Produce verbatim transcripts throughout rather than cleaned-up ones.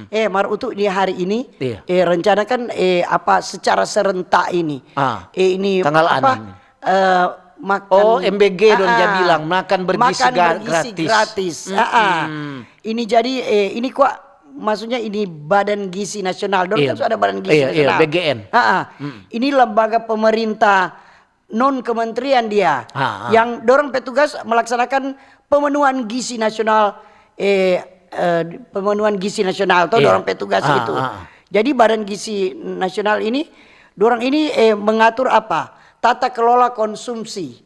Eh, mar untuk di hari ini, Iya. eh, rencana kan, eh, apa, secara serentak ini. Ah, Eh, ini tanggal apa? enam. Eh, makan. Oh, M B G dong dia Ah, bilang, makan bergizi makan gra- bergizi gratis. gratis. Ah, ah. Ini jadi, eh, ini kok, maksudnya ini Badan Gizi Nasional. Dulu Iya. kan sudah Badan Gizi Iya, iya, Nasional. B G N. Ah, ah. Ini lembaga pemerintah non kementerian dia Ah, ah. yang dorang petugas melaksanakan pemenuhan gizi nasional, eh, eh, pemenuhan gizi nasional atau Iya. Dorang petugas Ah, itu. ah. Jadi Badan Gizi Nasional ini, dorang ini, eh, mengatur apa? Tata kelola konsumsi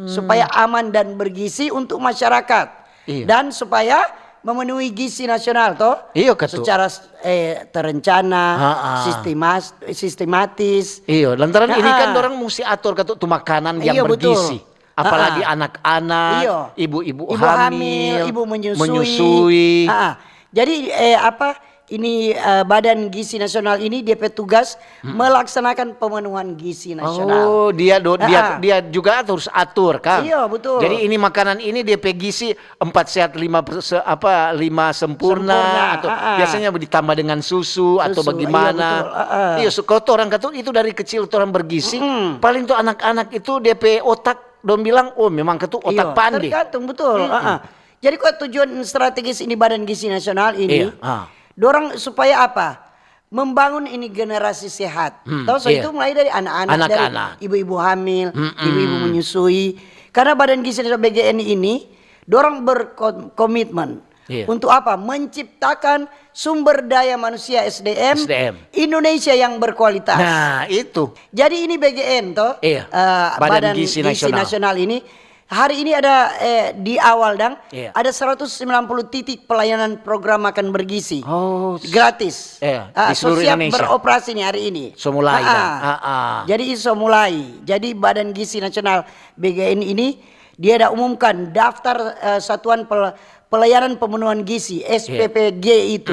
supaya aman dan bergizi untuk masyarakat Iya. dan supaya memenuhi gizi nasional toh Iya, Katu. Secara, eh, terencana, Ah, ah. sistemas- sistematis. Iyo, lantaran ini kan Ah. Dorang mesti atur Katu tu makanan yang Iya, betul. bergizi. Apalagi Ah, ah. anak-anak, Iyo. ibu-ibu Ibu hamil, menyusui. menyusui. Ah, ah. Jadi, eh, apa ini, eh, Badan Gizi Nasional ini dia petugas melaksanakan pemenuhan gizi nasional. Oh, dia do, dia Ah, ah. dia juga harus atur kan. Iya, betul. Jadi ini makanan ini dia pe gizi empat sehat lima per- se- apa lima sempurna, Sempurna, atau ah, ah. Biasanya ditambah dengan susu, atau Susu, bagaimana. Iya, betul. Ah, ah. Iya, so, kalau orang Katu itu dari kecil orang bergizi, paling tuh anak-anak itu dia pe otak dong bilang, oh, memang Katu otak Iya, pande. Tergantung, betul. Ah, ah. Jadi kok tujuan strategis ini Badan Gizi Nasional ini, Iya, ah. Dorang supaya apa? Membangun ini generasi sehat. Hmm, Tahu, so iya. Itu mulai dari anak-anak, dari Anak-anak. Ibu-ibu hamil, ibu-ibu menyusui. Karena Badan Gizi Nasional, B G N, ini, dorang berkomitmen Iya. untuk apa? Menciptakan sumber daya manusia, S D M, S D M. Indonesia yang berkualitas. Nah, itu. Jadi ini B G N toh, Iya. eh, Badan Badan Gizi Gizi, Nasional. Nasional ini hari ini ada, eh, di awal dang Iya. ada seratus sembilan puluh titik pelayanan program makan bergizi Oh, gratis. Iya, Ah, di seluruh so siap Indonesia. Beroperasi nih hari ini. So mulai Ah, dah. ah. Ah, ah. Jadi so mulai. Jadi Badan Gizi Nasional, B G N, ini dia ada umumkan daftar, eh, Satuan Pel- Pelayanan Pemenuhan Gizi, S P P G itu.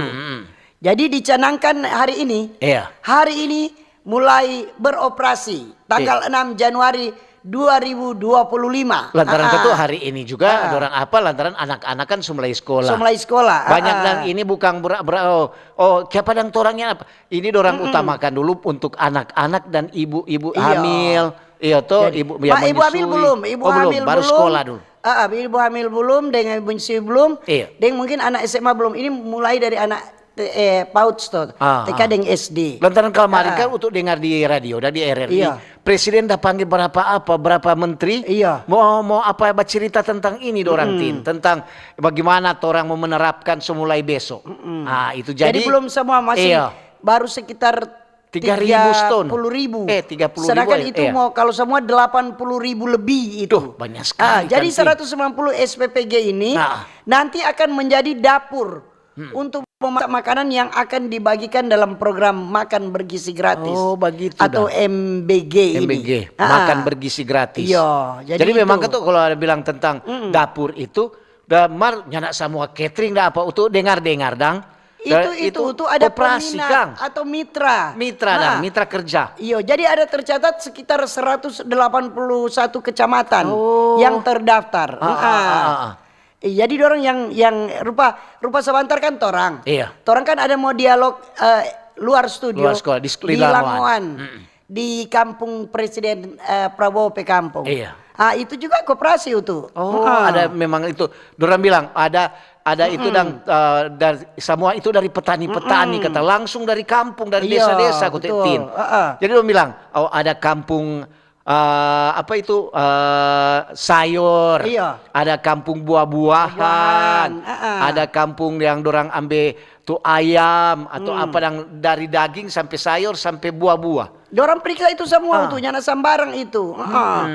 Jadi dicanangkan hari ini. Iya. Hari ini mulai beroperasi tanggal enam Januari dua ribu dua puluh lima. Lantaran Ah, itu ah. Hari ini juga dorang apa, lantaran anak-anak kan so mulai sekolah. So mulai sekolah, ah, Banyak ah. Dang, ini bukan bera, bera, oh, oh, siapa dang torangnya apa? Ini dorang utamakan dulu untuk anak-anak dan ibu-ibu Iya. Hamil. Iya toh, Jadi, ibu yang ma, ibu hamil menyusui. Belum, ibu Oh, belum, hamil baru belum. Sekolah dulu. Ah, ah, ibu hamil belum, dengan menyusui belum, Iya. dan mungkin anak S M A belum. Ini mulai dari anak, eh, PAUD toh, Ah, T K ah. Dan S D. Lantaran kemarin Ah. Kan untuk dengar di radio dan di R R I, Iya. Presiden dah panggil berapa apa, berapa menteri, Iya. Mau mau apa, bercerita tentang ini dorang, Tin, tentang bagaimana torang mau menerapkan semulai besok. Ah, itu Jadi, jadi belum semua, masih Iya. Baru sekitar Tiga ribu setengah. Tiga puluh ribu. Eh, tiga puluh ribu Sedangkan aja, itu iya. Mau kalau semua delapan puluh ribu lebih itu. Duh, banyak sekali Ah, jadi kan, Tin. Seratus sembilan puluh S P P G ini Nah. Nanti akan menjadi dapur untuk memasak makanan yang akan dibagikan dalam program makan bergizi gratis Oh, begitu atau dah. M B G ini. M B G, Ah. Makan bergizi gratis. Iya, jadi Jadi memang itu. Ketu kalau ada bilang tentang dapur itu, dah mar nyanda semua catering dah apa, untuk dengar-dengar dang. Itu, Dah itu, itu ada koperasi, peminat Kang. Atau mitra. Mitra dah, Ah. Mitra kerja. Iyo, jadi ada tercatat sekitar seratus delapan puluh satu kecamatan Oh. yang terdaftar. Ah, ah, Ah. ah, ah, ah. Eh, jadi dorang yang yang rupa rupa sebentar kan torang. Iya. Torang kan ada mau dialog, eh, luar studio Luar sekolah, di, di Langoan, Mm-mm. Di kampung Presiden, eh, Prabowo pe kampung. Iya. Ah, itu juga koperasi itu. Oh, Ah. Ada memang itu. Dorang bilang ada ada itu dang, eh, dari semua itu dari petani-petani, kata, langsung dari kampung, dari Iya, desa-desa, kata, betul. Tin. Ah, ah. Jadi dorang bilang, oh, ada kampung, eh, apa itu, eh, sayur, Iya. Ada kampung buah-buahan, Buah-buahan, ah, ah. Ada kampung yang dorang ambe tu ayam atau apa, yang dari daging sampai sayur sampai buah-buah. Dorang periksa itu semua Ah. Untuk nyana sambarang itu. Ah.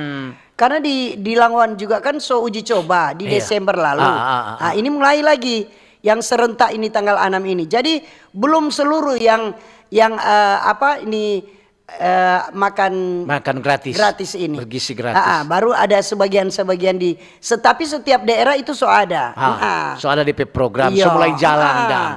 Karena di di Langoan juga kan so uji coba di Iya. Desember lalu. Ah, ah, ah, Ah, ini mulai lagi yang serentak ini tanggal enam ini. Jadi belum seluruh yang yang eh, apa ini eh, makan Makan gratis. Gratis ini. Bergizi gratis. Ah, ah, baru ada sebagian-sebagian di se- tapi setiap daerah itu so ada. Ah, Ah. So ada D P program, Iya. So mulai jalan Ah. dang.